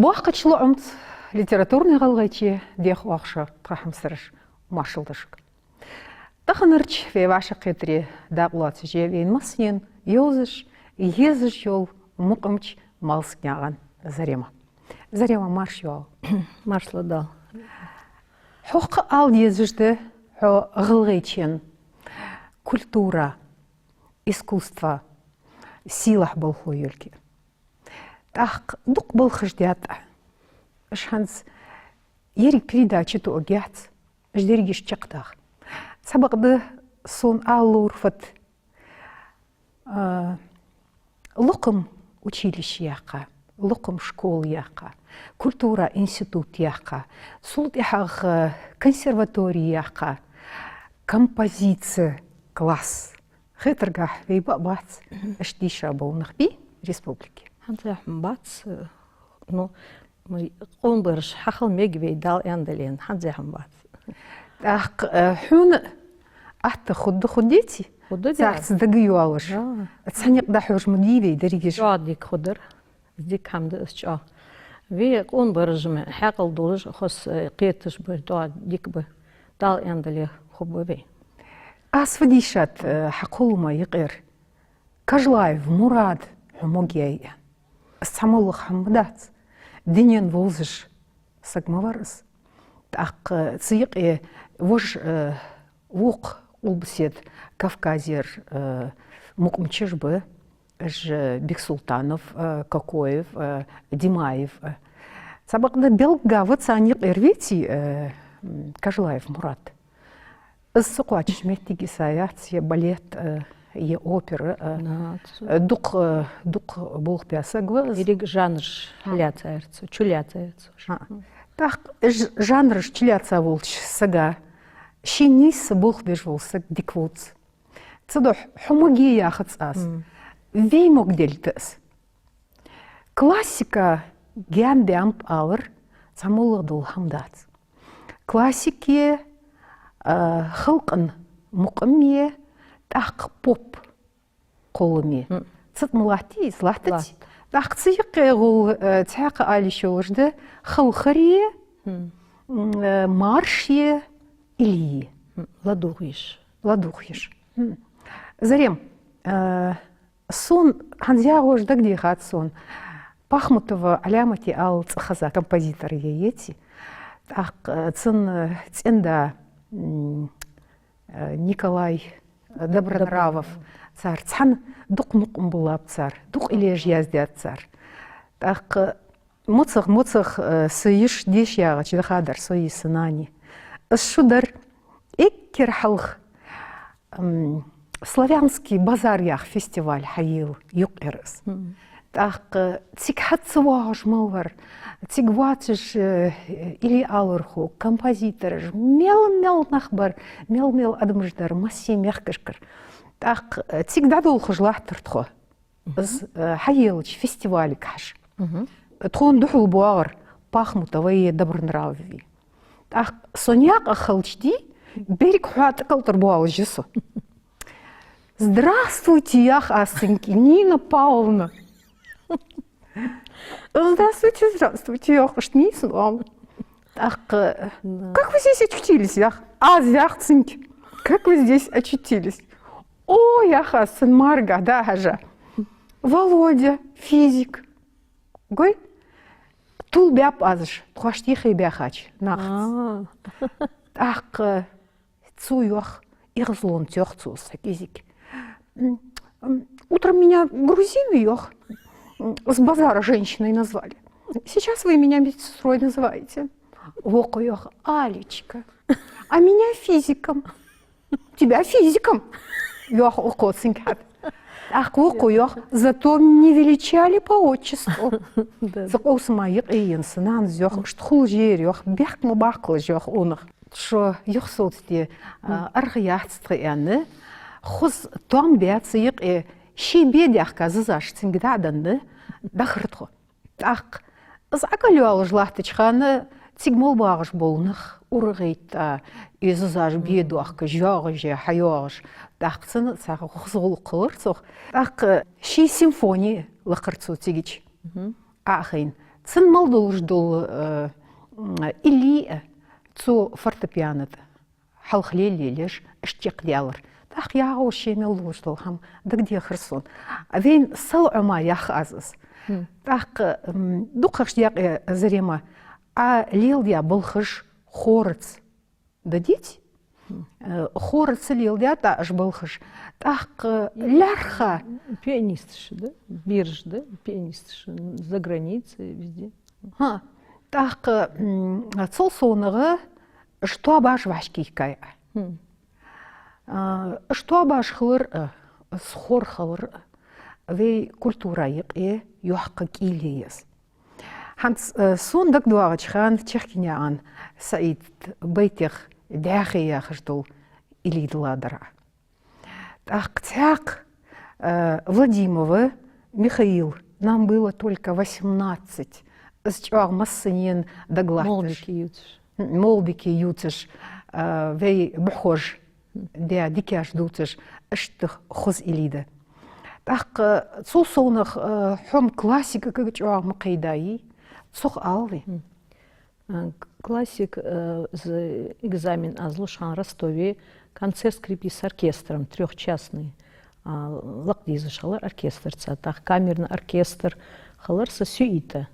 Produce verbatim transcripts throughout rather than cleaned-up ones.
Боккхача лоӀамца литературни гӀалгӀайче дехаш шо, тха хьамсараш, маршал да шуга. Таханарча вай вӀашагӀкхетаре дакъа лоацаш я вайна массанена йовзаш, езаш йола мукъамча Малсагнаькъан Зарема. Зарема, марша йоагӀалва. Маршал да. Хьох ала дезаш да хьо ГӀалгӀайчен культура, искусство сийлахь болхло йолга. ТӀаккха дукха балхаш даьд Ӏа. Уж хӀанз еррига передаче тоъаргьяц, уж дерригаш чакхдаха. Цхьабакъда сона ала ловра фуд, а, локхам училище яьккха, локхам школа яьккха, культура институт яьккха, цул тӀехьагӀа консерватори яьккха, композиция класс. Хетаргахьа вай ба а бац, мгм, иштта дийша бола нах бий республике? ХӀанз яхьа бац, э, ну, ма, къонабараш хьахила мег вай, Дала аьнна дале, хӀанз яхьа бац. ТӀаккха, э, хьона атта хургда, хургдеций? Хургда, царца дага йоалаш. Да. Цхьа никъ дӀахьош ма дий вай дерригаш. ЧӀоагӀа дика хургдар. Дика хӀама да из чӀоагӀа. Вай къонабараш-м хьаькъал долаш, хоза, э, кхеташ ба, тӀоа дика ба. Дала аьнна дале, хургба вай. Аз фу дийшад, э, хьа кхоллама юкъера. Кажлаев Мурад хьо могаяьй аьнна. Из цхьа моллагӀа хӀама ма дац. Дунен вовзаш саг ма вар из. ТӀаккха цу юкъе вож, э, вокх къулбаседа Кавказера, э, мукъамчаш ба. Уж Бексултанов, э, Кокоев, э, Димаев, э. Цхьабакъда белгга ва царна юкъера, веций, э, м, Кажлаев Мурад. Из ца кхоачаш моттиг йиса яц, е балет, э, е опера, э. Нац. Э, дукха, э, дукха болх баь саг ва из. Еррига жанраш, а, хьалаьцар цо, чулаьцар цо. А. ТӀаккха ж-, жанраш чулаьца волча сага ший нийсса болх беш вола саг дика вовз. Цудухьа хьо могае яхац аз. Мм. Вай могадалийта из. Классика гаьна даьннаб алар цхьа моллагӀа дола хӀама дац. Классика, а, халкъа мукъам я, тӀаккха поп кхоллам я. Мм. Цу тӀа ма латтий из, латтаций? Латт. ТӀаккха цу юкъе гӀолла, а, цхьаькха ала йиш йолаш да, халхар я, мм, м, а, марш я, илли я. Мм, ладувгӀа йиш. ЛадувгӀа йиш. Мм. Зарем, э, сона хӀанз яхаш дагадехад сона, Пахмутова Ӏаламате ала цӀихеза композитор я, еций. ТӀаккха, э, цун, э, цӀен-да, м, э, Николай Добронравов. Добронравов. Цар цхьана дукха мукъам биллаб цар, дукха иллеш яздаьд цар. ТӀаккха МоцагӀа, моцагӀа, э, са йиша деша ягӀача дахадар со йиса нани. Из шу дар эггара хьалха, м, «Славянский базар» яха фестиваль хьаелла юкъера из. Мгм. ТӀаккха цига хьа ца воагӀаш мала вар, цига воацаш, э, илли алархой, композитораш, мел-мел нах бар, мел-мел адамаш дар, массайолча мехкашкара. ТӀаккха, э, цига дӀадолхаш латтар тхо. Мгм. Из, э, хьаеллача фестивалага хьажа. Мгм. Тхона духьал боагӀар Пахмутовеи Добронравовеи. ТӀаккха со наькъа хилча дий, беррига хьоа тӀакӀалтӀар боалаш я со. «Здравствуйте», йоах аз цунга, «Нина Павловна». «Здравствуйте, здравствуйте», йоах, иштта нийсса оал. ТӀаккха, да. «Как вы здесь очутились?» йоах. Аз йоах цунга: «Как вы здесь очутились?» «О, — йоах аз, цун маргагӀа дӀа а хьежа, — Володя, физик». Гой? Тувлабаьб аз уж, тхоашта юхе баьхача нахаца. А. ТӀаккха цо йоах, эгӀазлонца йоах цо, са кӀезига: «М, м, утром меня грузины, — йоах, — м, с базара женщиной назвали. Сейчас вы меня медсестрой называете». Вокхо йоах: «Алечка, а меня физиком». «Тебя физиком», — йоах вокхо цунга хьа. ТӀаккха вокхо йоах: «Зато не величали по отчеству». Да. Цу къовсама юкъе енна са нанас йоах, иштта хулаш яр йоах, бехк ма баккхалаш йоах унах. Шо юхасовцаде, а, аргӀа яц тха аьнна, хоза тоам баь цу юкъе, ший бе даьхка зизаш цунга дӀа а денна, дахар тхо. ТӀаккха из ӀокӀалйоалаш латтача хана цига мел багӀаш бола нах урагӀийтта, из зизаш бе доахкаш, йоагӀаш, хьайоагӀаш. ТӀаккха цунна цхьа хоза гӀулакх хилар цох. ТӀаккха ший симфони лакхар цо цигача. Мгм. Ӏохайна. Цун мел долаш дола, э, м, илли а цо фортепиано тӀа хьалха лелаеш, иштта чакхдаьлар. ТӀаккха ягӀо ший мел долаш дола хӀама дагадехар сона. Вайна сел Ӏомаяьй аз из. ТӀаккха, м, дукхагӀча даькъе, Зарема, Ӏа леладаь балхаш хораца дадийцад, э, хораца леладаь тӀаккха уж балхаш. ТӀаккха лаьрххӀа. Пианисташ, да? Бераш, да? Пианисташ. За границей, везде. ХӀа. ТӀаккха, м, цул совнагӀа уж тоабаш вӀашагӀкхийкай Ӏа. А, уж тоабаш хилар а, из хор хилар а вай культура юкъе йоккха кӀийле я из. ХӀанз, э, сона дагадоагӀача хана Чехкинаькъан СаӀида байтех «Даьхе» яхаш дола илли дилладар Ӏа. ТӀаккха цхьаькха, э, Владимиров Михаил, «Нам было только восемнадцать», из чӀоагӀа массанена дагалатташ. Молдики ювцаш. М, молдики ювцаш, э, вай бӀухош, даь дикаш дувцаш, иштта хоза илли да. ТӀаккха цул совнагӀа, э, хьо-м классикага чӀоагӀа ма кхайдайий, цох алале. М. А, к-, классик, э, из экзамен аз луш хана Ростове концерт скрипки с оркестром, трёхчастный, а, лакхдезаш хилар оркестрца. ТӀаккха камерный оркестр хилар са сюита.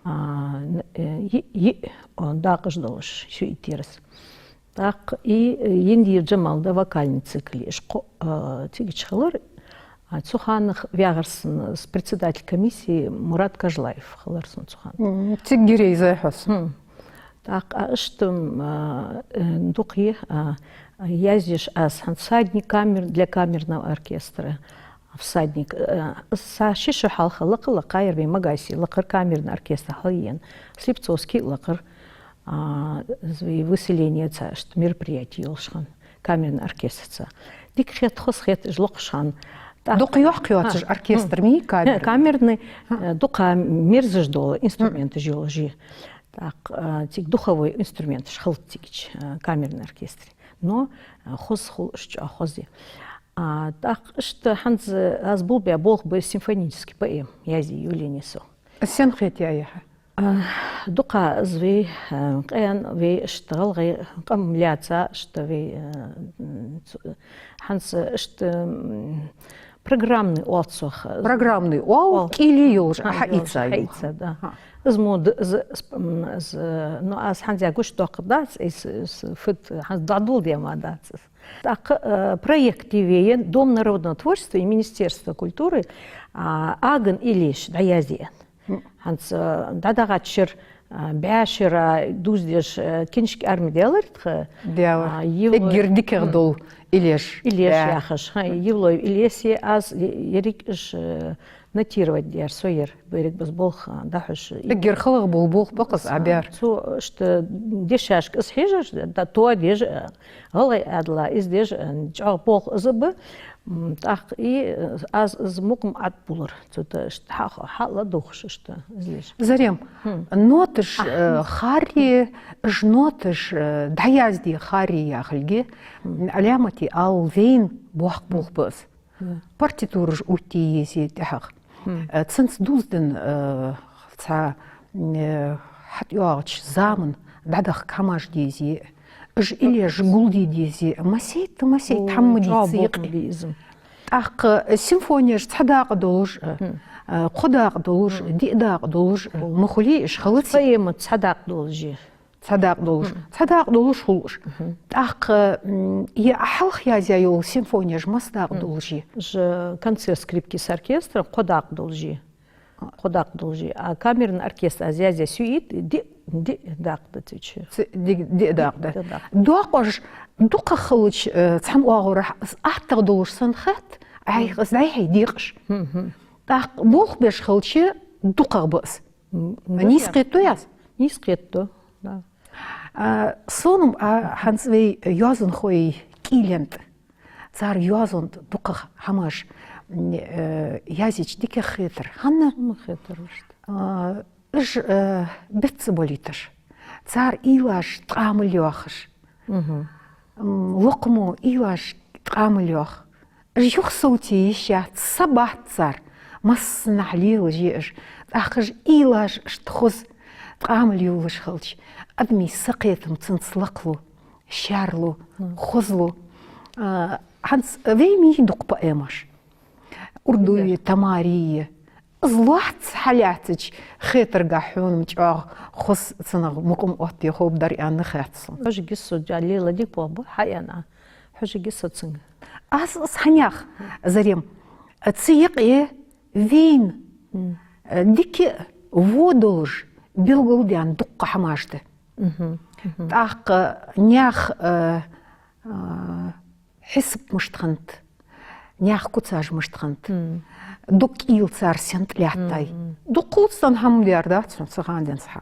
А, н-, э, йиъ, йиъ, о, дакъаш долаш сюитера из. ТӀаккха и, э, Яндиев Джамалда вокальный цикл, ишкъо, э, цигача хилар, а, цу хана ваьгӀар сона, с-, председатель комиссии Мурад Кажлаев хилар сона цу хана. М, цигара из хьоса. ТӀаккха, а, иштта, м, а, э, дукха, а, яздеш аз хӀанз «Всадник» камер-, для камерного оркестра. «Всадник». Э, са ши шу хьалха лакха-, лакхаяр вай Магасе, лакхар камерный оркестр хьалъена. Слепцовский лакхар, а, из вай выселение цхьа иштта мероприяти йолаш хана камерный оркестрца. Дика хет, хоза хет уж локхаш хана. ТӀаккха дукха йоккха йоацаш оркестр ма йий камерный? Камерный, э, дукха мерзаш дола инструменташ йолаш я. ТӀаккха, э, цига духовой инструменташ хилац цигача, э, камерный оркестре. Но, э, хоза хул уж, чӀоагӀа хоза я. А, тӀаккха иштта хӀанз аз болх бе-, болх бе симфонический поэма язъе, Юлине со. Сен хетаяьй хьа? А, дукха из вай, а, къен вай иштта гӀалгӀай къам лаьца, иштта вай, а, м, цу-, хӀанз иштта, м, программный оал цох. Программный оал, оал. КӀийле йолаш, хӀа, хьаийца йола. Хьаийца, да. Хьа. Из мо д-, из, из, м, из, ну, аз хӀанз гуш доаккхаргдац, из, из фуд, хӀанз дӀадоладаь ма дац из. ТӀаккха, э, проект я вайна Дом народного творчества и Министерство культуры, а, Аган иллеш дӀаязъе. ХӀанз, э, дӀадахача шера, э, бӀаь шера дувзадеш, э, киншка арми даьлар тха. Даьлар. А, Евлой-, эггара дикагӀа дола иллеш. Иллеш яхаш. ХӀа, Евлой иллеш я, аз е-, ерриг уж, э, нотировать даьр со яр. Берригаш болх, а, дӀахьош. Эггара халагӀа бола болх ба-кх из Ӏа баьр. Цу, иштта дешашка из хьежаш, да, тоадеш, а, гӀалгӀай Ӏаьдала, из деш, а, чӀоагӀа болх из ба. М, тӀаккха и, э, аз из мукъам Ӏобулар. Цу тӀа иштта хьа-, хьа-, хьаладувгӀаш иштта из деш. Зарем, ноташ, э, харре, уж ноташ, э, дӀаязде харре яхилга, Ӏаламате ала, вайна боккха болх ба из. Партитураш оттае еза тӀехьагӀа. Э, цунца дувзаденна, э, цхьа, э, хьатӀайоагӀача заман дӀадахка хӀамаш дезе, уж иллеш гулде дезе, масийтта, масийтта хӀама дийца йикъе. ТӀаккха, э, симфонеш цхьа дакъа долаш, э, э, кхо дакъа долаш, диъ дакъа долаш, э, ма хулий уж, хилаций? Поэма цхьа дакъа долаш я. Цхьа дакъа долаш. Цхьа дакъа долаш хул уж. ТӀаккха, м, е Ӏа хьалха язъяь йола симфонеш масса дакъа долаш я? Уж концерт скрипки с оркестром кхо дакъа долаш я. Кхо дакъа долаш я. А камерный оркестр аз язъяь сюит диъ, диъ дакъа да цу чу. Ц-, диъ, диъ дакъа да. Диъ дакъа. Доакъош дукхагӀа хилча, э, цхьан оагӀорахьа из аттагӀа долаш санна хет, Ӏайха из дӀай-хьай декъаш. ТӀаккха болх беш хилча, дукхагӀа ба из. М, м, нийса хетадий аз? Нийса хетаду, да. А, сона-м, а, хӀанз вай йоазонхой кӀийлен тӀа, цар йоазон тӀа дукхагӀа хӀамаш, м, э, язъе дикагӀа хетар. ХӀана? Ма хетар вешта. А, уж, э, бицболийташ. Цар уйлаш ткъаь мел йоахаш. М, локхамо уйлаш ткъаь мел йоах. Уж юхасовце йиш яц, са бац цар. Массанахьа лелаш я уж. ТӀаккха уж уйлаш иштта хоза, ткъамал йолаш хилча, адамий сакхетам цунца лакхлу, шаьрлу, хозлу. А, хӀанз вай ма йий дукха поэмаш. Урдуи, Тамари. Из лоацца хьалаьцача хетаргахьа хьона-м чӀоагӀа хоза цунах мукъам оттае ховргдар аьнна хет сона. Хьожаргья со, жа лела дика боху, хьаьна. Хьожаргья со цунга. Аз, аз хьанех, Зарем, цу юкъе вайна, э, дика а, во а долаш, белгалдаьнна дуккха хӀамаш да. ТӀаккха наьха, э, э, хьисап мишта хиннад, наьха куцаш мишта хиннад, дог кӀийла цар сенна тӀа лаьттай. Дукха луц дан хӀама дар дац хьона цу хана денз хьа.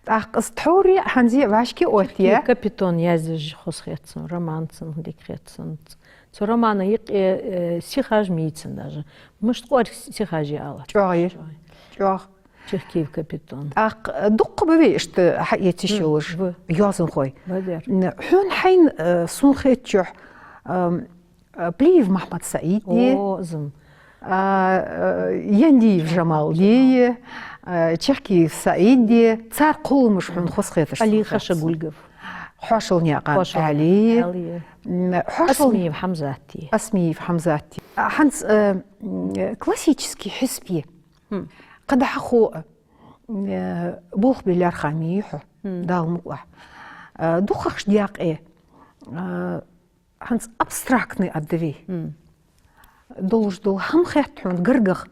ТӀаккха из тхьовра а, хӀанз а вӀашка оттае. Чехкиев Капитон яздеш хоза хет сона, роман цун дика хет сона. Цу романа юкъе, э, стихаш ма йий цун даже. Мишта къорга стихаш я ала. ЧӀоагӀа я. ЧӀоагӀа. Чехкиев Капитон. ТӀаккха, э, дуккха ба вай иштта хьаэца йиш йолаш йоазонхой. Ва дер. М, хьона хьайна, э, сона хетачох, эм, э, Плиев Махьмад-СаӀид я. О, зам. А, э, Яндиев Жамал я, э, Чехкиев СаӀид я. Цар кхолламаш хьона хоза хеташ сона хет. Али Хашагульгов. Хьошалнаькъан Али я. М, Хьошал- Осмиев Хьамзат я. Осмиев Хьамзат я. А, хӀанз, э, м, классически хьисап я. Кхы дӀахо, э, болх бе лаьрхӀа ма йий хьо, Дала мукъалахь. Э, дукхагӀча даькъе, э, хӀанз абстрактни аддави. Долаш дола хӀама хет хьона гаргагӀа,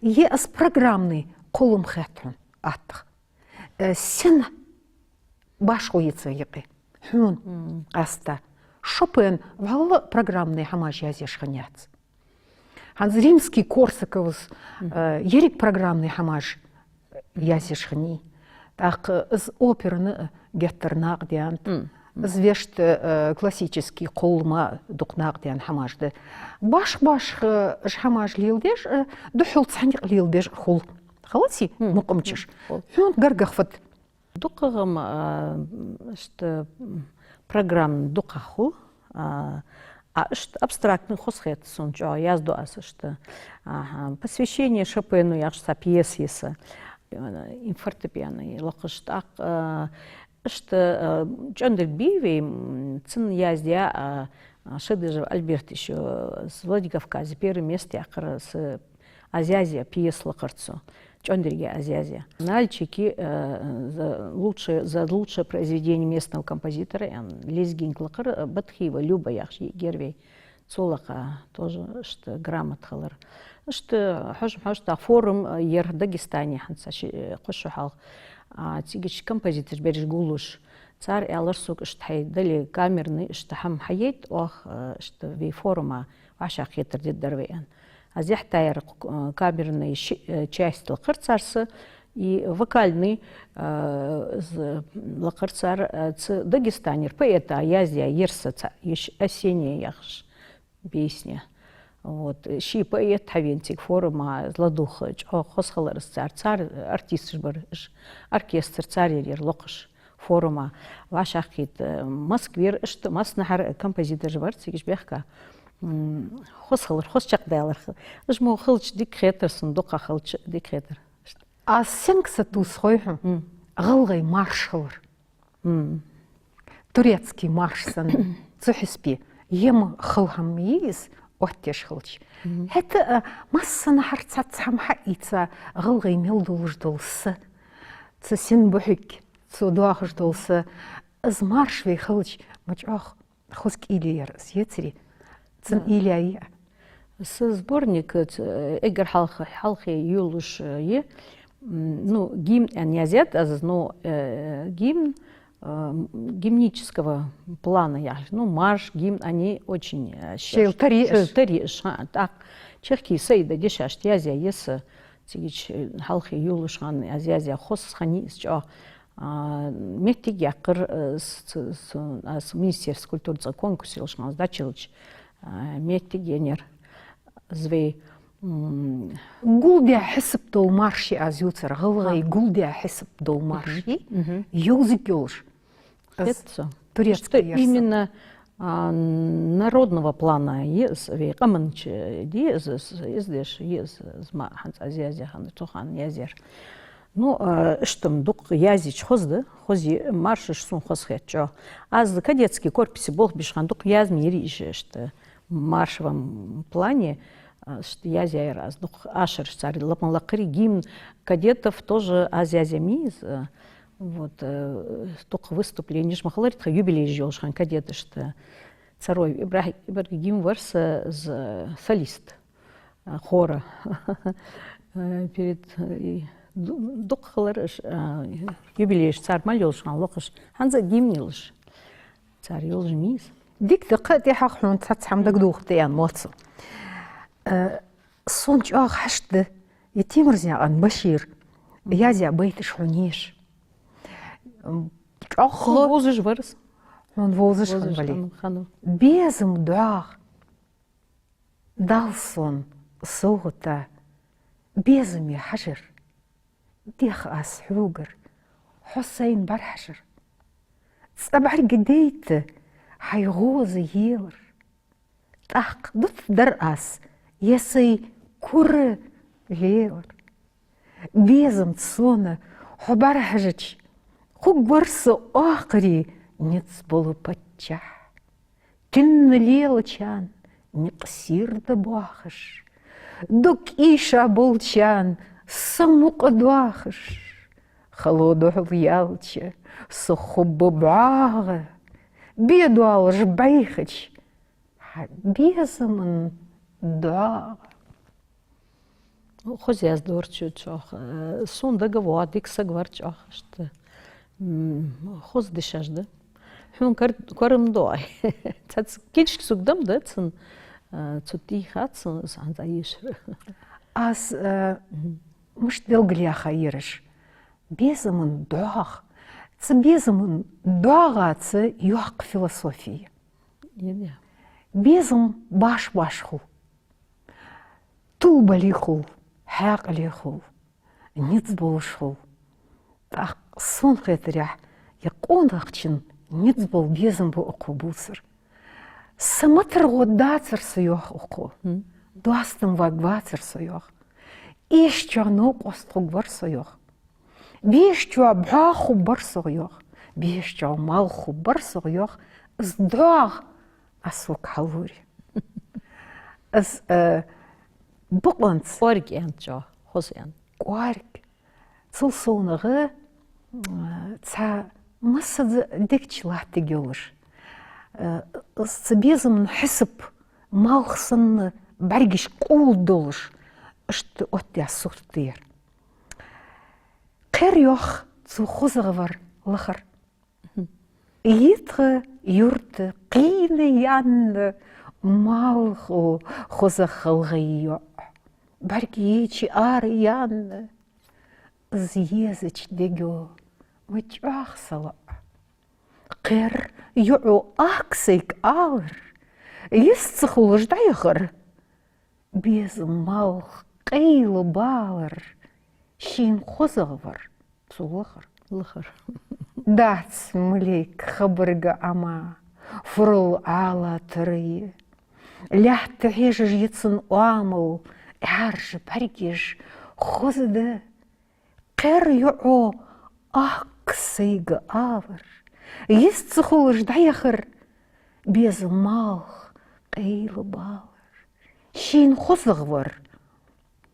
е из программни кхоллам хет хьона аттагӀа. Э, сенна башхо я цу юкъе? Хьона къаьстта. Шопен вӀалла программни хӀамаш язъеш хиннаяц. ХӀанз Римский-Корсаковс, э, еррига программни хӀамаш язъеш хиннай. ТӀаккха из операн а геттара накъадаьннад. Из вешта, э, классически кхоллама дукха накъадаьнна хӀамаш да. Башха-башха, э, уж хӀамаш леладеш, э, духхьал цхьан юкъе леладеш хул. Халаси мукъамчаш. Хьона гаргагӀа фуд? ДукхагӀа-м, а, иштта, м, программа дукха хул, а, а иштта абстрактни хоза хет сона чӀоагӀа, яздо аз иштта. Аха, посвящение Шопену яхаш цхьа пьеса я са. Э, им фортепиано лакхаш тӀаккха, а, иштта, а, чӀоагӀа дерг бий вай, м, цун яздаь, а, а, Шадыжев Альберт ещё с Владикавказа первое место яьккхар са. Аз язъяь пьеса лакхарца. ЧӀоагӀа дерг я аз язъяь. Нальчике, э, за лучшее, за лучшее произведение местного композитора, э, лезгинка лакхар, э, Батхиева Люба яхаш йиӀиг яр вай. Цо лакха, тоже иштта грамота хилар. Иштта хьожаш-хьожаш тӀаккха форум, э, яр Дагестане хӀанз ши, э, кхо шу хьалха. А, цига композитораш берригаш гуллуш. Цар аьлар сога иштта хьай, дале камерни иштта хӀама хьаяйта оаха, э, иштта вай форума вӀашагӀкхетар дергдар вай аьнна. Аз яхьийтар, э, камерни ши, э, часть лакхар цар са, и вокальни, э, з-, лакхар цар, э, цу Дагестанера поэта яздаь яр са цхьа, еш «Осенняя» яхаш песня. Вот. Ши поэт хьавена цига форума, ладувгӀа, чӀоагӀа хоза хилар из цар, цар артисташ бар уж, оркестр цар яр локхаш. Форума вӀашагӀкхийтта, э, Москвера иштта массанахьара композитораш бар цига уж баьхка. М, хоза хилар, хоза чакхдаьлар. Уж мо хилча дика хетар сона, дукха хилча дика хетар. Аз сенга сатувс хой хьона? ГӀалгӀай марш хилар. Турецкий марш санна, цу хьисапе, е ма хала хӀама йий из, оттаеш хилча. ХӀаьта, а, массанахьара цхьацца хӀама хьаийца, гӀалгӀай мел долаш дола са, цу син бухьиг, цо доахаш дола са, из марш вай хилча, ма чӀоагӀа хоза кӀийле яр из, яцарий? Цун уйла йий? Са сборник, э, эггара хьалха-, хьалхе йолаш, э, я, м, ну, гимн аьнна яздаьд аз, ну, э, гимн, э, гимнического плана яхаш. Ну, марш, гимн, они очень, э, шоайла тари уж. Шоайла тари уж, хӀаа. ТӀаккха Чехкиев СаӀида дешашта язъяь я са, цига, э, хьалхе йолаш хана аз язъяь, хоза хиннай из чӀоагӀа. А, моттиг яьккхар, э, с-, с-, с-, аз Министерство культуры цкъа конкурс йолаш хана аз дӀачуяьлча, а, моттиг еннаяр. Из вай, м, гулдаь хьисап дола марш я аз ювцар, гӀалгӀай гулдаь хьисап дола марш я, йовзарг йолаш. Хет сона. Турецкий яр са. Именно А, народного плана я из, вай къаман чу я из, из, из деш я из, из ма хӀанз аз язъяь хана, цу хана язъяьр. Ну, а, иштта-м дукха язъяьча хоза да, хоза я, маршаш сона хоза хет чӀоагӀа. Аз кадетски корпусе болх беш хана дукха язъяь ма йирий уж иштта, в маршевом плане, а, иштта язъяьяр аз дукха ашараш цар лапан лакхарий, гимн кадетов тоже аз язъяь ма йий из, а, вот, э, дукха выступленеш ма хиларий тха юбилейш йолаш хана кадеташта. Царех Ибрагь-, Ибрагим вар са, из солист, а, хора. Э, перед, э, и ду-, дукха хилар уж, а, юбилейш цар мел йолаш хана лохаш. ХӀанз а гимн йолаш. Цар йолаш ма йий из. Дика да-кх, тӀехьагӀа хьона цхьацца хӀама дагадоха аьнна мотт сона. Э, сона чӀоагӀа хьашт да, из Темирзнаькъан Башира язъяь байташ хьона еша. М, чӀоагӀа хьона вовзаш вар из. Хьона вовзаш хинна вале. Хьона, хьона. Безам доагӀа Дала сона совгӀата безаме хьажар. Дех аз хьогара, хьо сайна бӀарахьажар. ЦӀа бӀаргадайта хьай гӀоза елар. ТӀаккха дутаргдар аз, е сай кура лелар. Безамца сона хьо бӀарахьажача, хургвар со оакхарий низ бола паччахь. Тинна лелачарна никъ сийрда боахаш, дог ийша болчарна са мукъа доахаш, хало духьал яьлча, со хургба бӀоагӀа, бе доаллаш бӀайхача, хьа безаман доагӀа. Хоза яздаьр чу чӀоагӀа. Э, сона дагавоагӀа, дика саг вар чӀоагӀа иштта. М, хоза дешаш да. Хьона кор-, корам доагӀа. Цхьацца книжка сога да-м да цун, э, цу тӀа йихьа цун, из хӀанз а ешар. Аз, э, мишта белгалъяьха ераш. Безаман доагӀа. Цу безаман доагӀаца йоккха философи я. Безам баш-баш хул. Тувбале хул, хьаькъале хул, низ болаш хул. ТӀаккха сона хетарехь, е къонахчун низ бола безам ба укхо бувцар. Са ма таргӀо дацар со, йоах укхо. Достам варгвацар со, йоах. Эшачоа новкъост хургвар со, йоах. Бешачоа бӀоагӀа хургбар со, йоах. Бешачоа малх хургбар со, йоах. Из доагӀа аз сога хьалуре. Из, э, бокъонца. КӀоарга аьнна чӀоагӀа, хоза аьнна. КӀоарга. Цул совгӀа, э, цхьа массаза дег чу латтаргйолаш, э, из цу безаман хьисап малх санна бӀаргаш къовла долаш, иштта оттаяь сурт да ер. Кхер, йоах, цу хозагӀвар лахар. Йита юрта кхийна яьнна, малхо хозагӀа гӀалгӀай йоӀ, бӀарг еча ара яьнна, из езача дега ма чӀоагӀа салоӀ. Кхер йоӀо аксайга алар, йист ца хулаш дӀаяхар. Безам, малх, къайла балар, шийна хозагӀвар цо лахар. Лахар. Дац малейк хабарга Ӏама, фурал Ӏала тара я. Лаьтта хьежаш я цун оамал, Ӏаьржа бӀаргаш хоза да. Кхер йоӀо аксайга алар, йист ца хулаш дӀаяхар. Безам, малх, къайла балар, шийна хозагӀвар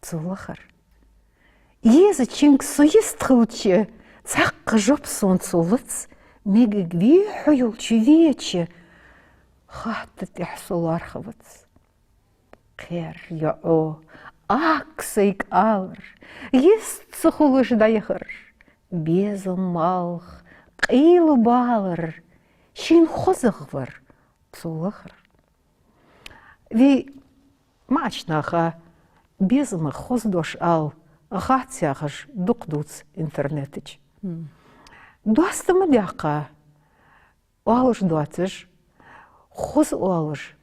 цо лахар. Езачунга со йист хилча, цхьаккха жоп сона цо лац, мегаргвий хьо йолча веча, хатта тӀехьа со лоархӀавац. Кхер йоӀо аксайга алар, йист ца хулаш дӀаяхар. Безам, малх, къайла балар, шийна хозагӀвар цо лахар. Вай маӀача наха безамах хоза дош ала хац яхаш дукха дувц интернета чу. Достам ма даьккха, оалаш доацаш, хоза оалаш,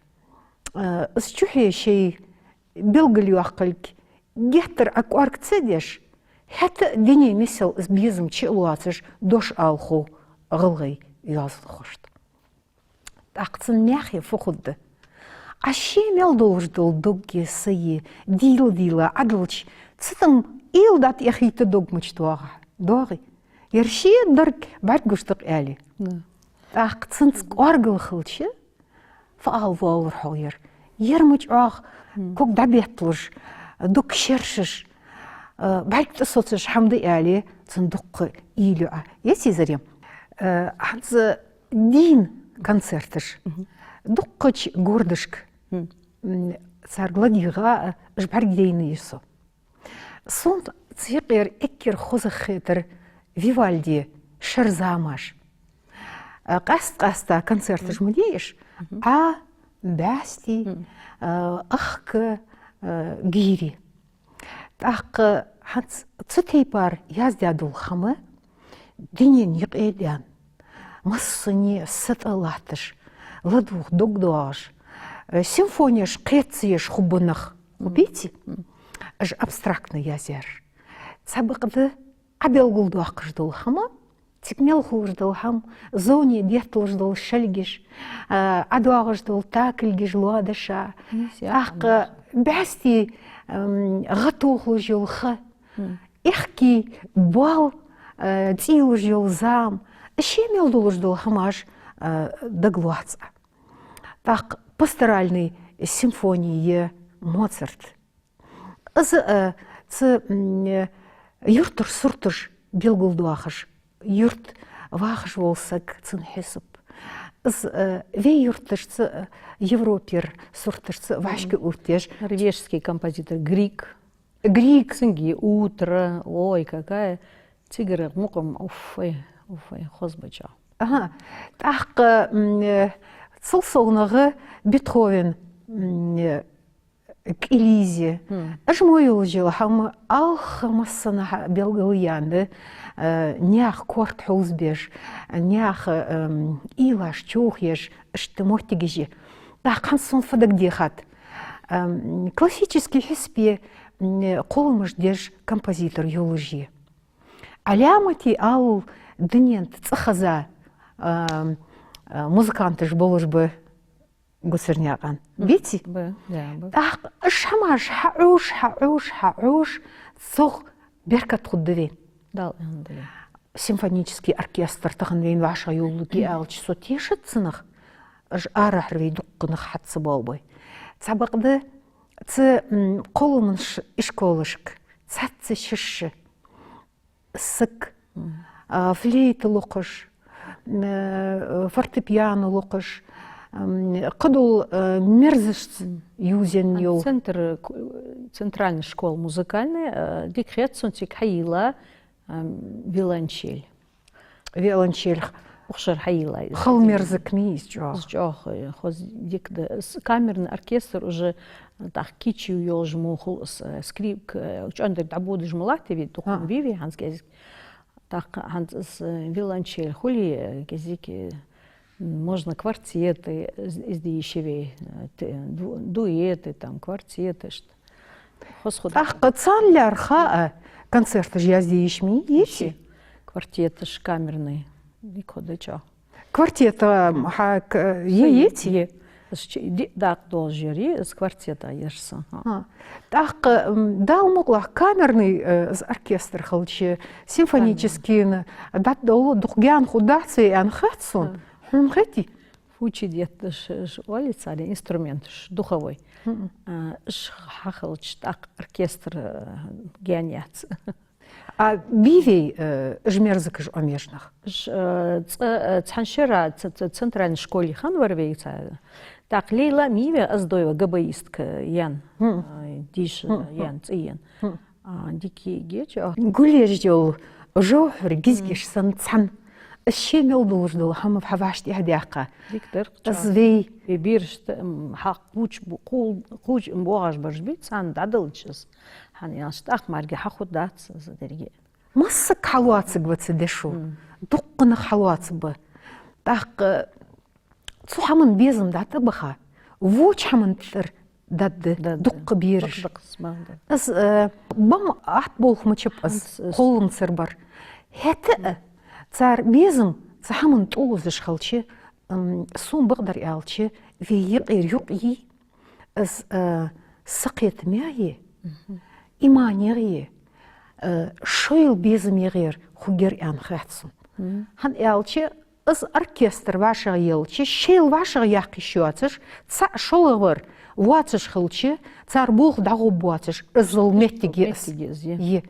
э, из чухье шоай белгалйоаккхилга геттара Ӏа кӀоарга ца деш, хӀаьта а дунен миссел из безам чу а лоацаш дош ала хов гӀалгӀай йоазонхошта. ТӀаккха цун мехе фу хургда? Ӏа ше мел долаш дола дог е са е дийла-дийла Ӏадалча, цу тӀа уйла дӀатӀаэхийта дог мича доагӀа? ДоагӀий? Ер ше дерг бӀаргагуш да-кх аьле. Да. ТӀаккха цунца кӀоаргагӀа хилча, фу ала воаллар хьогӀ ер? Ер ма чӀоагӀа ког дӀабетталуш, дог шершаш, э, бӀарг тӀасоцаш хӀама да аьле, цун дукха уйла ю Ӏа. Эций, Зарем? Э, хӀанз дийна концерташ. Дуккхача городашка, м, царга ладийгӀа, э, уж бӀаргадайнай со. Сона цу юкъера эггара хоза хетар Вивальди шера замаш. Э, къаьст-къаьста концерташ ма дий уж, Ӏа, бӀаьсти, э, ахка, э, гийри. ТӀаккха хӀанз цу тайпара яздаь дола хӀама дунен юкъе а даьнна, массане а са тӀа латташ, ладувгӀа дог доагӀаш, э, симфонеш кхетаеш хургба нах, хургбеций? Уж абстрактно язъяьраш. Цхьабакъда Ӏа белгалдоаккхаш дола хӀама, цига мел хулаш дола хӀама, зовне детталуш дола шелгаш, а, Ӏа доагӀаш дола такалгаш лоадеш, тӀаккха бӀаьсти, м, гӀа тохалуш йола ха, аьхки боал, а, цӀийлуш йола зама, ше мел долаш дола хӀамаш, а, дагалоац Ӏа. ТӀаккха пасторальни симфони е Моцарт. Из, э, цу, м, э, юртара сурташ белгалдоахаш, юрта вахаш вола саг, цун хьисап. Из, э, вай юрташца, э, Европера сурташца вӀашка оттаеш. Норвежский композитор Григ. Григ. Цунга «Утро», ой, какая. Цигара мукъам, уф, ой, уф, ой, хоза ба чӀоагӀа. Ага. ТӀаккха, м, э, цул совгӀа Бетховен, м, э, кӀилизи. Уж мо йолаш йола хӀама алхха массанахьа белгалъяьнна, э, наьха корта хьовзабеш, наьха, эм, уйлаш чухьеш, иштта моттигаш я. ТӀаккха хӀанз сона фу дагадехад? Эм, классически хьисапе, м, кхолламаш деш композитор йолаш я. Ӏаламате ала дунен тӀа цӀихеза, эм, э, музыканташ болаш ба Гуцернаькъан. Беций? Ба, да, ба. ТӀаккха уж хӀамаш хьаӀуж, хьаӀуж, хьаӀуж, цох беркат хургда вайна. Дала аьннадале. Симфонически оркестр тахан вайна вӀашагӀйолалургья аьлча, со тешац цунах, уж арахьара вай дуккха нах хьа ца боалабой. Цхьабакъда цу, м, кхолламан ш-, ишколашка цхьацца шишша саг, а, флейта локхаш, м, э, фортепиано локхаш, м, кхыдола, э, мерзашца юзенна йола. Центр, э, к-, центральная школа музыкальная, э, дика хет сона цига хьайийлла, ам, виолончель. Виолончель. Укх шера хьайийлла из. Хала мерза ма йий из чӀоагӀа. Из чӀоагӀа, э, хоза дика да. С-, камерный оркестр уже, э, тӀаккха кийчо йолаш мо хул из, э, скрипка, э, чӀоагӀа дерг дӀабодаш ма латт вай, дукха ма бий вай хӀанз кӀезига. ТӀаккха хӀанз из, э, виолончель хуле, э, кӀезига, э, можно квартеты, из, из де йиш я вай, э, т-, ду-, дуэты, там, квартеты, иштта. Хоза хургда. ТӀаккха царна лаьрхӀа а концерташ язде йиш ма йий, эций? Квартеташ камерный. Дика хургда чӀоагӀа. Квартета, м, хьа к-, е, е, эций? Е. Из чи-, ди-, дакъа долаш яр, е, из квартета яр са. Ха. Ха. ТӀаккха, м, Дала мукъалахь, камерный, э, из оркестр хилча, симфоническийна дӀадовла дукха гаьна хургдац вай аьнна хет сона. Ха. Хьона хетий? Фу чудетташ, ш-, оал царех, инструменташ, духовой. А, уж хьахилча, тӀаккха оркестр, э, гаьна яц. А бий вай, э, уж мерзакаш Ӏомаеш нах? Уж, э, цӀа-, э, цхьан шера ц-, ц-, центральни школе хиннавар вай цхьа. ТӀаккха Лейла ма йий вай, Оздоева габоистка ен. Э, дийша ен, цӀи ен. А, дика йига я чӀоагӀа. Гулъеш йола жовхьар гизгаш санна цхьана, из ше мел долаш дола хӀама хьа вӀаштӀехьадаьккха. Дика дар-кх чӀоагӀа. Из вай. Вай берашта, м, хьакхувча бу-, кху-, кхувча, м, боагӀаш бараш бий, царна дӀадалча из. ХӀана аьлча тӀаккха мара хьахургдац из деррига. Массаг хьалоацаргба цу дешо. Дуккха нах хьалоацаргба. ТӀаккха цу хӀаман безам дӀатӀабаха, воча хӀаман тӀара дадда дуккха бераш. Из, э, бам атта болх ма чапа из, кхолламцара бар. ХӀаьта а цар безам цу хӀаман тӀаозаш хилча, Ам, сона бакъдар аьлча, вай юкъера юкъ йий, из, а, сакхетамегеи, иманегеи, а, шоайла безамегеи хургьяр аьнна хет сона. ХӀана аьлча, из оркестр вӀашагӀъелча, шоайла вӀашагӀъяккха йиш йоацаш, цхьа шоллагӀвар воацаш хилча, цар болх дӀагӀоргбоацаш, иззал моттиг я из. Моттиг я из, я. Я.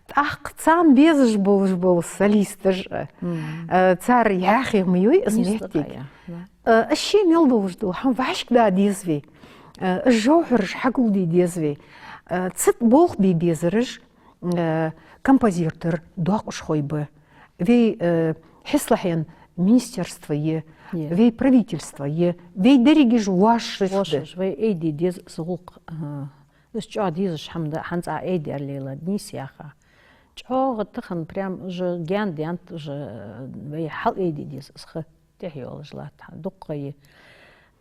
ТӀаккха царна безаш болаш бола солисташ, э, цар яхе ма йой из моттиг. Э, из ше мел долаш дола хӀама вӀашагӀда деза вай. Э, из жовхьараш хьагулде деза вай. Э, цу тӀа болх бе безараш, э, композитор, дакъашхой ба. Вай, э, хьисалахьен министерство я, вай правительство я, вай дерригаш вошаш да. Вошаш, вай айде деза из гӀулакх, э, из чӀоагӀа дезаш хӀама да, хӀанз а айдер лела, нийса яха. ЧӀоагӀа тахан прям уже гаьна даьннад, уже, э, вай хьалайде деза из ха. ТӀехьа йолаш латт хьа дукха я.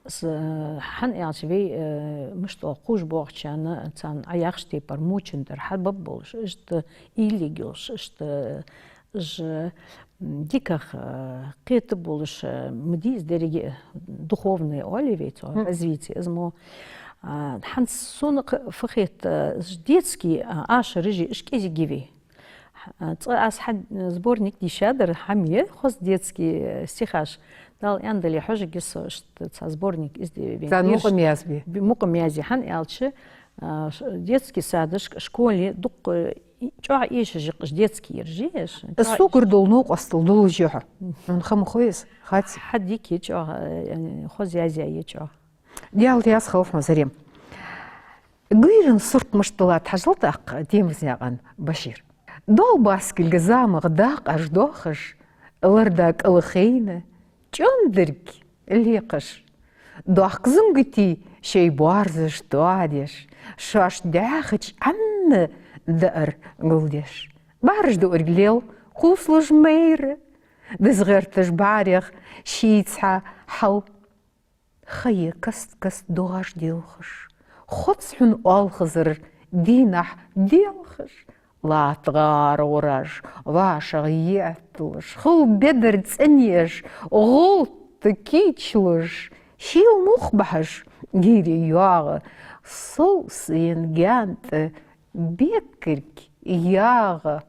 С-, хӀана аьлча вай, э, мишта оал, кхувш боагӀачарна, царна Ӏа яхача тайпара мучендар хьабаргболаш, иштта уйла йолаш, иштта уж, м, дикагӀа, э, кхетаргболаш, э, ма дий из деррига духовное оалий вай цох, развитие, из мо. А, хӀанз сона кх-, фу хет, э, уж детский, а, ашараш, уж кӀезига я вай. Х-, цкъа аз хьа-, сборник дийшадар, хӀама я, хоза детский, э, стихаш. Дала аьннадале, хьожаргья со иштта цхьа сборник из де вен. Царна мукъам язбе. Б-, мукъам язъе, хӀана аьлча, а, ш-, детский садашка, школе дукха, э, и-, чӀоагӀа эшаш я-кх уж детскийраш, жи эш. Из согара дола новкъостал долаш я хьо. Хьона ха ма хой из, хац? Хьа дика я чӀоагӀа, э, хоза язъяь я чӀоагӀа. Даьла раьза хилва хьона, Зарема. Гуйран сурт мишта латт хьажал тӀаккха, Темирзанаькъан Башир. Доал баскилга замах дакъаш доахаш, ларда кӀалхайна, чӀондерг лекхаш. Дохк зунгатий шоай боарзаш тоадеш, шоаш даьхача Ӏанна даар гулдеш. БӀараш дуарг лел, кхувсалуш майра, деза гӀерташ бӀарех шийца хьал. Ха я каст-каста доагӀаш делхаш, хоц хьона оалхазар дийнахьа делхаш, латта гӀаргӀураш, вӀашагӀ етталуш, хул бедар цӀенъеш, гӀултта кийчлуш, шийла мух бахьаш гийре йоагӀа, совсаен гаьна тӀа бекарг ягӀа.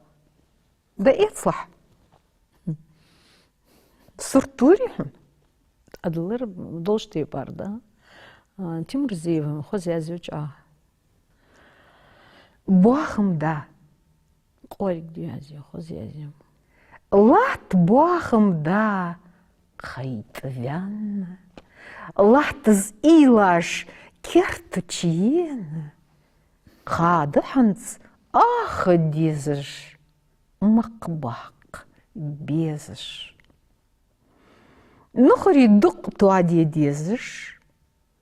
Да эцалахь. Сурт дуврий хьона? Адалар долча тайпара да. А, Темурзиева хоза язъю чӀоагӀа. Боахам да. Къориг язъю, хоза язъю. Латта боахам да кхайта ваьнна. Латтаз уйлаш керта чу ена. Кхада хӀанз аха дезаш, мах баккха безаш. Нухари дукъ тоаде дезаш,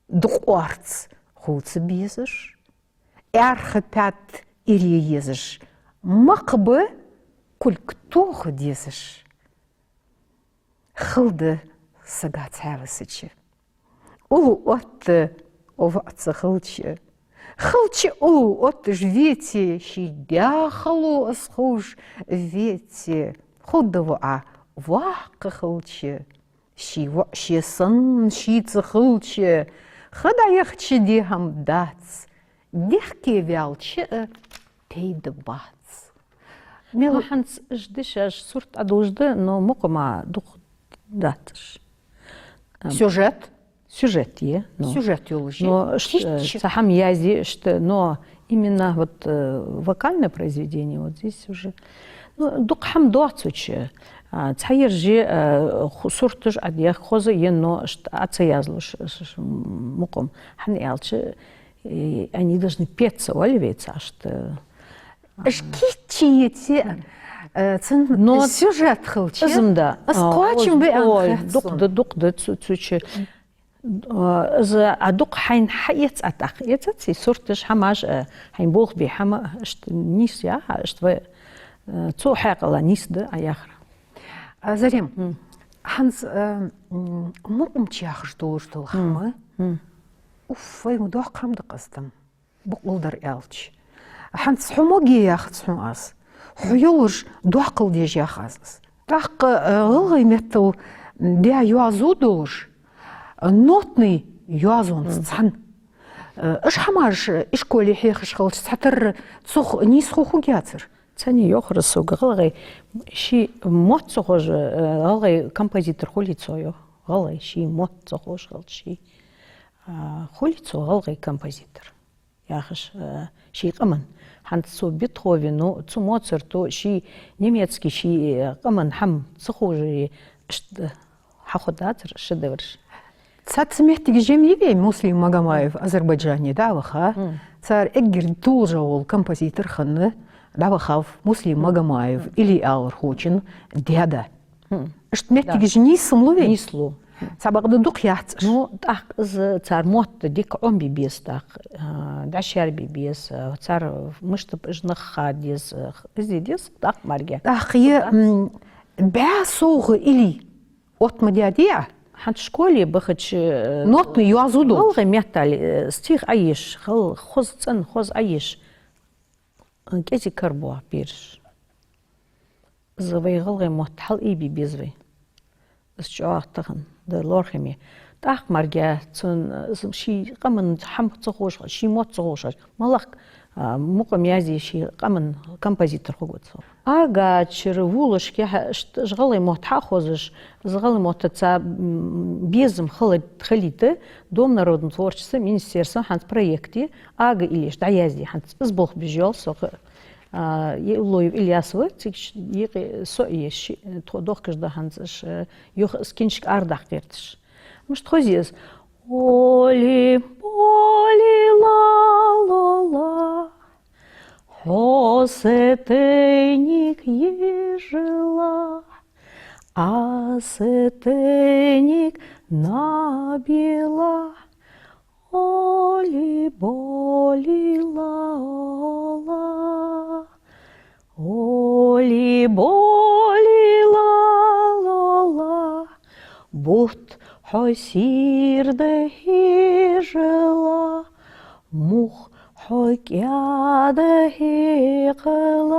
дукъ орц хувца безаш, аьрха пӀаьтта ире езаш, мах ба кулг тоха дезаш. Хала да сага цхьаь висача. Уллув отта воӀ ца хилча. Хилча уллув отташ веце, ший даь хало из ховш веце. Хала да воӀа воккха хилча. Ший воӀ ше санна шийца хилча. Ха дӀаяхача де хӀама дац. Дехке ваьлча а пайда бац. Мел- Ну, хӀанз уж дешаш сурт Ӏодуллаш да, но мукъама дукха дац уж. Ам, сюжет? Сюжет я, но. Сюжет йолаш я. Но ш-, э, кийча. Цхьа хӀама язъе иштта, но именно вот, э, вокальное произведение вот здесь уже. Ну, дукха хӀама доацача, а, цхьа ераш, э, ху-, сурташ Ӏодехк хоза я, но иштта Ӏо ца язлуш, ш-, ш-, мукъам. ХӀана аьлча, и они должны петься, оалий вай цхьа иштта. Уж кийча еце, э, цун но сюжет хилча, из-м да. Из кхоачам ба аьнна хет сона. Дукха да, дукха да цу-, цу чу. Э, из, а, дукха хьайна хьаэц а тӀаккха. Эцац из сурташ, хӀамаш, э, хьайна болх бе хӀама, иштта нийса яха, иштта вай, э, цу хьаькъала нийса да Ӏа яхар. А, Зарем, хӀанз, э, м, мукъамча яхаш долаш дола хӀама. Уф, вай ма доккха хӀама да-кх из там. Бакъдолаш дар аьлча. ХӀанз хьо моге яхац хьона аз. Хьо йолаш доккхал деш ях аз из. ТӀаккха, э, гӀалгӀай меттала даь йоазув долаш, нотный йоазонца цхьана. Э, уж хӀамаш ишколе хьехаш хилча, цхьатарра цох нийсхо хургьяцар. Цхьанне йоахар сога, гӀалгӀай ший мотт ца ховш, э, гӀалгӀай композитор хулий цо, йоах. ГӀалгӀай ший мотт ца ховш хилча, ший, а, хулий цо гӀалгӀай композитор, яхаш, э, ший къаман. ХӀанз цу Бетховено, цу Моцарто ший немецкий ший, э, къаман хӀама ца ховшаре, иштта хьахургдацар шедевраш. Цхьацца моттигаш ма йий вай, Муслим Магомаев Азербайджане дӀаваха. Цар эггара толашагӀа вола композитор хинна дӀавахав Муслим Магомаев, илли алархочун даь-да. Иштта моттигаш нийслу вай? Нийслу. Цхьабакъда дукха яц уж. Ну, тӀаккха из цар мотт дика Ӏомабе беза тӀаккха, а, дӀашербе беза, цар мишта ба уж нах ха деза, из де деза тӀаккха мара. ТӀаккха е, м, бӀаь совгӀа илли отта ма даьдий Ӏа? ХӀанз школе бахача, э, нотный йоазув долаш, гӀалгӀай меттала, э, стих Ӏоеш, хала хоза, цӀена хоза Ӏоеш, э, кӀезига кара боагӀа бераш. Из вай гӀалгӀай мотт хьалъайбе беза вай. Из чӀоагӀа тахан да лоархӀаме. ТӀаккха мара цун, э, ший къаман хӀама ца ховш, ший мотт ца ховш, малагӀа, а, мукъам язъе ший къаман композитор хургва цо. Ага чура волаш кхы иштта уж гӀалгӀай мотт хьахозаш, из гӀалгӀай мотт ца, м, безам хила-, хилийта, Дом народного творчества министерствон хӀанз проект я, Ага Илеш дӀаязде хӀанз, из болх беш йола со кхы, а, Евлоев Ильяс ва, цига ш-, юкъе со а я, ши-, тхо дохкаш да хӀанз уж, э, юха из киншка арадаккха гӀерташ. Мишта хоза я из? Оли, боли, ла, ла, ла. Хьо са тайник ежалахь, аз са тайник наб елахь. Оли, боли, ла, ла. Оли, боли, ла, ла, ла. Бутт хьо сийрда хьежалахь, мух хьо кӀаьда хьекхалахь.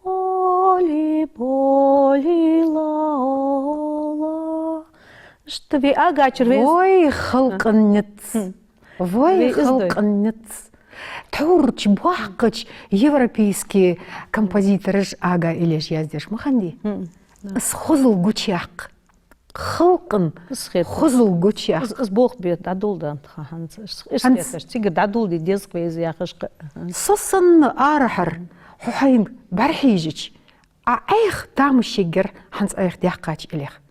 Оли, боли, ла, ла. Иштта вай Ага чура вай из... Вай халкъан низ. Вай халкъан низ. Тхьовра боккхача европейски композитораша Ага Илеш яздеш ма хиннадий? Из хозал гучаяккха. Халкъан хозал гучаяккха. Из, из болх бе дӀадоладаьд тха хӀанз. Иш, иш хеташ, цига дӀадоладе деза-кх вай из яхаш-кх. Со санна арахьара хьо хьайна бӀарахьежача, Ӏа Ӏайха тамаш ергьяр хӀанз Ӏайха даьккхача илех.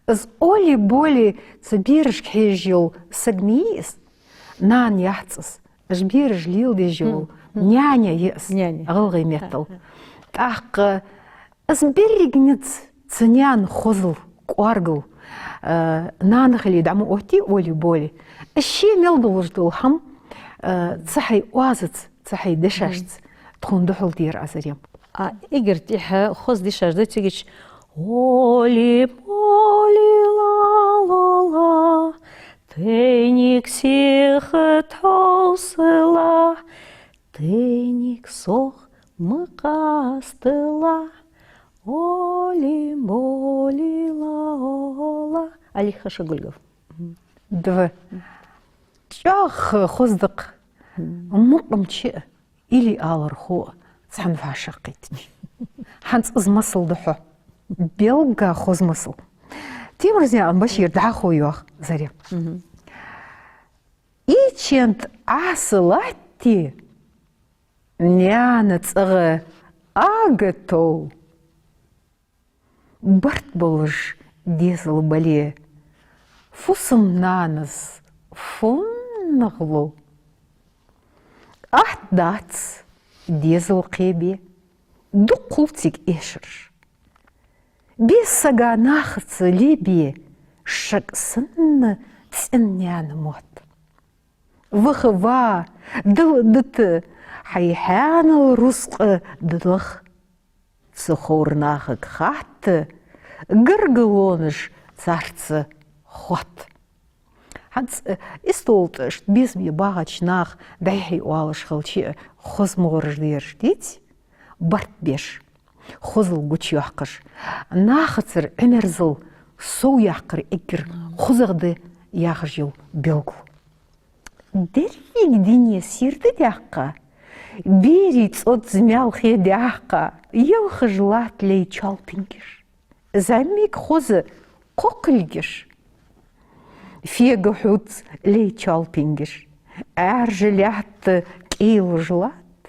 Из оли-боли цу берашка хьежа йола саг ма йий из, нана яц из. Уж бераш леладеш йола няня я из, няня, гӀалгӀай меттала. ТӀаккха из беррига низ цу наьна хозал, кӀоаргал, э, нана хиле дӀа ма оттий оли-боли. Из ше мел долаш дола хӀама, э, цу хьай оазаца, цу хьай дешашца тхона духьал дера, Азарем. А эггара тӀехьа хоза дешаш да цига чу: оли, боли, ла, ла, ла, тайник сиха тхьовсалахь, тайник сох ма къасталахь, оли, боли, ла, ла. Алиха Шагульгов. Два. ЧӀоагӀа хоза да-кх. Мукъамчи а, илли алархо а цхьана вӀашагӀкхийтача. ХӀанз из масал да хьо. Белгга хоза масал. Темурзян Башира дӀахо йоах, Зарем. Иччен тӀа Ӏаса латте, наьна цӀагӀа Ага тов. Барт болаш дезал бале, фусам-нанас фуннагӀа лов. Атта дац дезал кхебе, дукха хул цига эшараш. Беса сага нахаца лебе, шаг санна цӀена наьна мотт. Ваха ва, дала дита, хьай хьаьнала рузкъа далах. Цу ховр нахага хатта, гаргалонаш царца хотт. ХӀанз, э, истола тӀа иштта безаме багӀача наха дӀай-хьай оалаш хилча а, хоза мугӀараш дераш деций, барт беш, хозал гучайоаккхаш, нахацара Ӏимерзал Сов яккхар эггара хозагӀа да яхаш йола белгало. Деррига дуне сийрда даьккха, берий цӀоз маьлхе даьккха, елхаш латт лай чоалпингаш. ЗӀамига хоза кхокхилгаш, фега хьувц лай чоалпингаш. Ӏаьржа лаьтта кӀийлуш латт,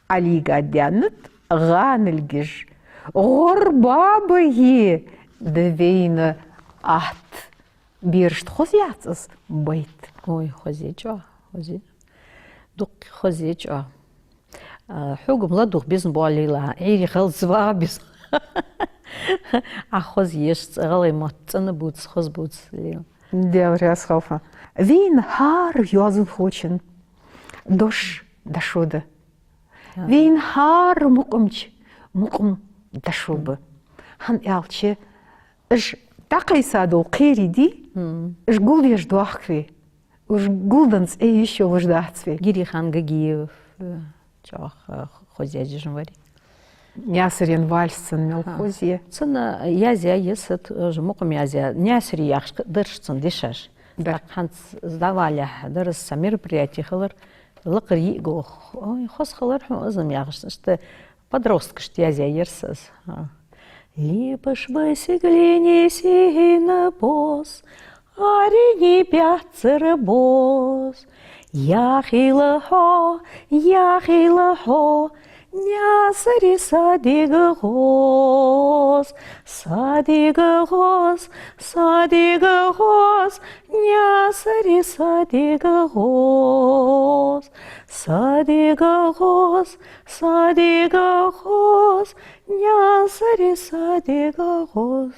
Ӏалийга даьннад гӀаналгаш. ГӀор бабае да вайна атта. Берашта хоза яц из байт? Ой, хоза я чӀоагӀа, хоза я. Дукха хоза я чӀоагӀа. А, хьога-м ладувгӀа безам боаллийла, Ӏуйре хилац вагӀа безам. Ӏа хоза еш, цӀа гӀалгӀай мотт цӀена бувц, хоза бувц, Лейла. Даьла раьза хилва хьона. Вайна хӀара йоазонхочун дош дошо да. Вайна хӀара мукъамчун мукъам дошо ба. ХӀана аьлча, уж дӀакхайса дола кхерий дий, уж гулдеш доахк вай. Уж гулденна цӀи йиш йолаш дац вай. Гирейхан Гагиев, э, чӀоагӀа, э, хоза язъеш вар. Наьсарен вальс цун мел хоза я. Цун, э, язъяь я са, э, уж мукъам язъяь. Наьсаре яхаш дараш цун дешаш. Да. ТӀаккха хӀанз сдавалехь дарас са мероприяти хилар, лакхара йиӀиг оаха. Ой, хоза хилар хьона из-м яхаш. Иштта подросткашта язъяь яр са из. А. Лепаш бесигле несийна боз, арини бяццара боз. Яхийла хьо, яхийла хьо, Наьсаре са дега гӀоз, са дега гӀоз, са дега гӀоз, Наьсаре са дега гӀоз, са дега гӀоз, са дега гӀоз, Наьсаре са дега гӀоз.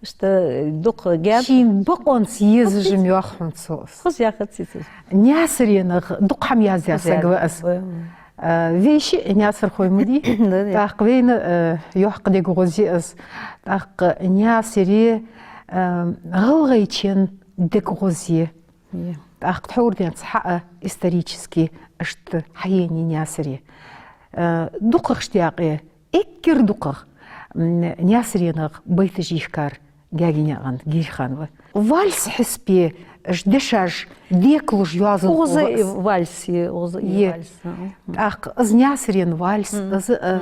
Иштта дукха герз. Шийна бокъонца езаш-м йоах хьона цо из. Хоза яхац из. Наьсаренах дукха хӀама язъяь саг ва из. Хоза яхац. Ой. А, вай шиъ наьсархой ма дий. Да, да. ТӀаккха вайна, а, йоккха дега гӀоз я из. ТӀаккха Наьсаре, а, гӀалгӀайчен дега гӀоз я. Я. ТӀаккха тхьовраденца хьа а исторически иштта хьаенай Наьсаре. Э, дукхагӀча даькъе, эггара дукхагӀа, м, Наьсаренах байташ йихкар Гаьгенаькъан Гирейхан ва. Вальс хьисапе уж дешаш декалуш йоазонхо ва из. Вальс я, укхаза я вальс. ТӀаккха из Наьсарен вальс, из, э,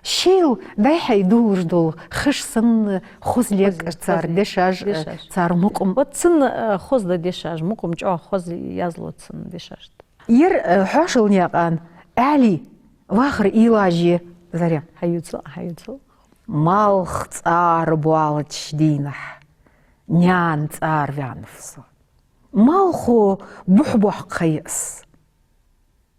шоайла дӀай-хьай дувлаш дола хиш санна хоза лергья цар дешаш, э, цар мукъам. Вот цун, э, хоза да дешаш, мукъам чӀоагӀа хоза язлу цун дешашта. Ер, э, Хьоашалнаькъан Ӏаьлий вахара уйлаш я, Зарем. Хьаювцал, хьаювцал. Малх цӀара боалача дийнахьа наьна цӀера ваьннав со. Малхо бухь-боккха ха я из.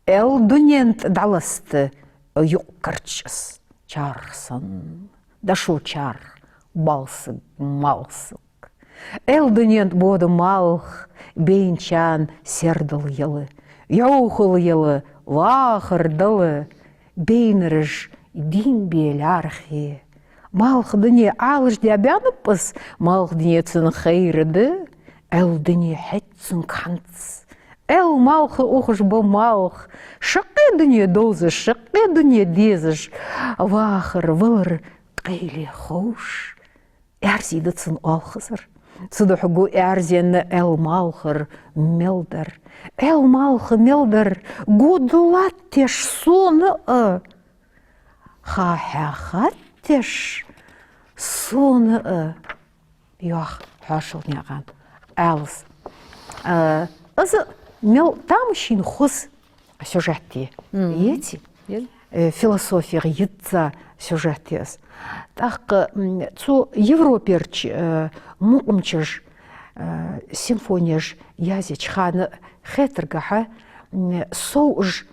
Эл дунен тӀа дӀаласта юкъ карчаш из. Чарх санна, дошо чарх, балсаг, малсаг. Эл дунен тӀа бода малх, бейначарна сердал яла, йӀовхал яла, вахар дала, бейнараш дийна бе лаьрхӀа. Малх дуне Ӏалашдаь баьннаб из, малх дуне цунна хайра да, Ӏел дуне хӀаьта цунга хӀанз. Ӏел малха ухаш ба малх, шаккхе дуне довзаш, шаккхе дуне дезаш, вахар, валар къайле ховш. Аьрзи да цун оалхазар. Цудухьа го аьрзенна Ӏел малхар мел дар. Ӏел малха мел дар го латташ сона а, ха хьехатташ сона а, йоах Хьоашалнаькъан Ӏаьлас. Э, из мел тамашийна хоза сюжет я. Мгм. Яций? Э, философегӀа йизза сюжет я из. ТӀаккха, м, цу Европерча, э, мукъамчаша, э, симфонеш язъеча хана хетаргахьа, м, сов уж,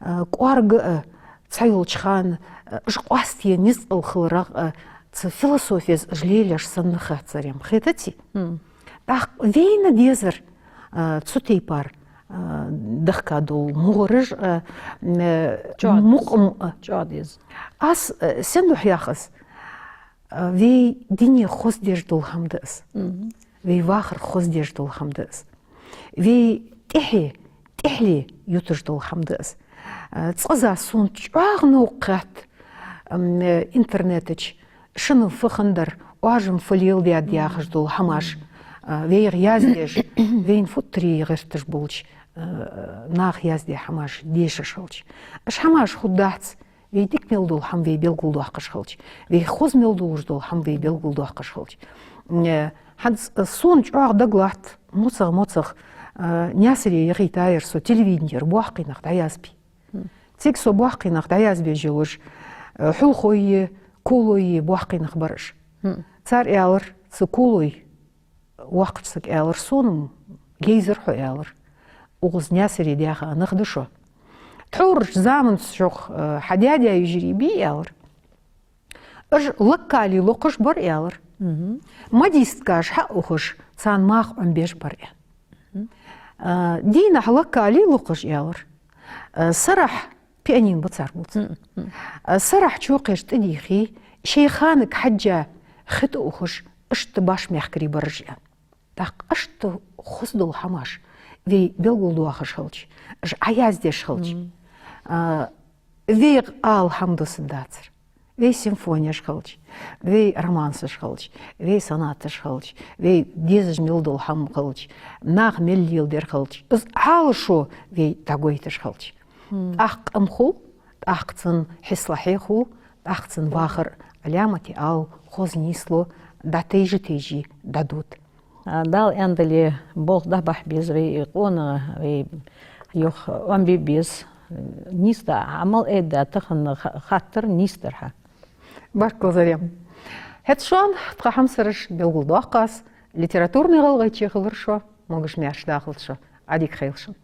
э, кӀоарга а цхьайолча хана, э, уж къоастаенна низ кӀал хиларах а, цу философес уж лелаеш санна хет, Зарем. Хетаций? Мгм. ТӀаккха вайна дезар, а, цу тайпара, а, дахка дола мугӀараш, а, м, э, чӀоагӀа мукъам, а. ЧӀоагӀа деза. Аз, э, сен духьа йоах аз, а, вай дуне хоздеш дола хӀама да из. Мгм. Вай вахар хоздеш дола хӀама да из. Вай тӀехье, тӀехьле юташ дола хӀама да из. А, цкъаза сона чӀоагӀа новкъа хет, м, э, интернета чу шун фу хиннадар, Ӏоажам фу леладаьд яхаш дола хӀамаш, а, вайга яздеш, вайна футтарий гӀерташ болча, а, наха яздаь хӀамаш дешаш хилча. Уж хӀамаш хургдац, вай дика мел дола хӀама вай белгалдоаккхаш хилча, вай хоза мел долаш дола хӀама вай белгалдоаккхаш хилча. Э, хӀанз, э, сона чӀоагӀа дагалатт, моцагӀа-моцагӀа, э, Наьсаре яхийтаяр со телевиденера боккхий нах дӀаязбе. Цига со боккхий нах дӀаязбеш йолаш, э, хьулхой е, колой е боккхий нах бар уж. Цар аьлар, цу колой воккхача сага аьлар, сона-м гейзар хьо, аьлар. Укхаза Наьсаре даьха нах да шо. Тхьовра заман чухь, э, хьа даь-даь-йижарий бий, аьлар. Уж лакхале локхаш бар, аьлар. Модисткаш хьаухаш, царна маха Ӏомабеш бар, аьлар. Э, дийнахьа лакхале локхаш, аьлар. Э, сарахьа, пианино ба цар бувцаш. Э, сарахьа чокхеш тӀадийхе, шоай ханага хьежжа хи тӀаухаш, иштта баш мехкарий бар уж, аьнна. ТӀаккха иштта хоза дола хӀамаш вай белгалдоахаш хилча, уж Ӏояздеш хилча, а, вайга ала хӀама дусаргдацар. Вай симфонеш хилча, вай романсаш хилча, вай сонаташ хилча, вай дезаш мел дола хӀама хилча, наха мел леладер хилча, из Ӏалашо вай дӀагойташ хилча. ТӀаккха къам хул, тӀаккха цун хьисла хьехул, тӀаккха цун вахара Ӏаламате ала, хоза нийслу, дӀатайжа-тайжа дӀадода. А, Дала аьннадале, болх дӀабахьа беза вай, къонахий вай, юха Ӏомабе беза. Нийса да, Ӏамал айдда тахан ха-, хаттар нийсдар хьа. Баркал, Зарем. ХӀаьта шоана тха хьамсараш белгалдоаккх аз, литературни гӀалгӀайче хилар шо, могаш-маьрша дахалда шо, Ӏадика хийла шун.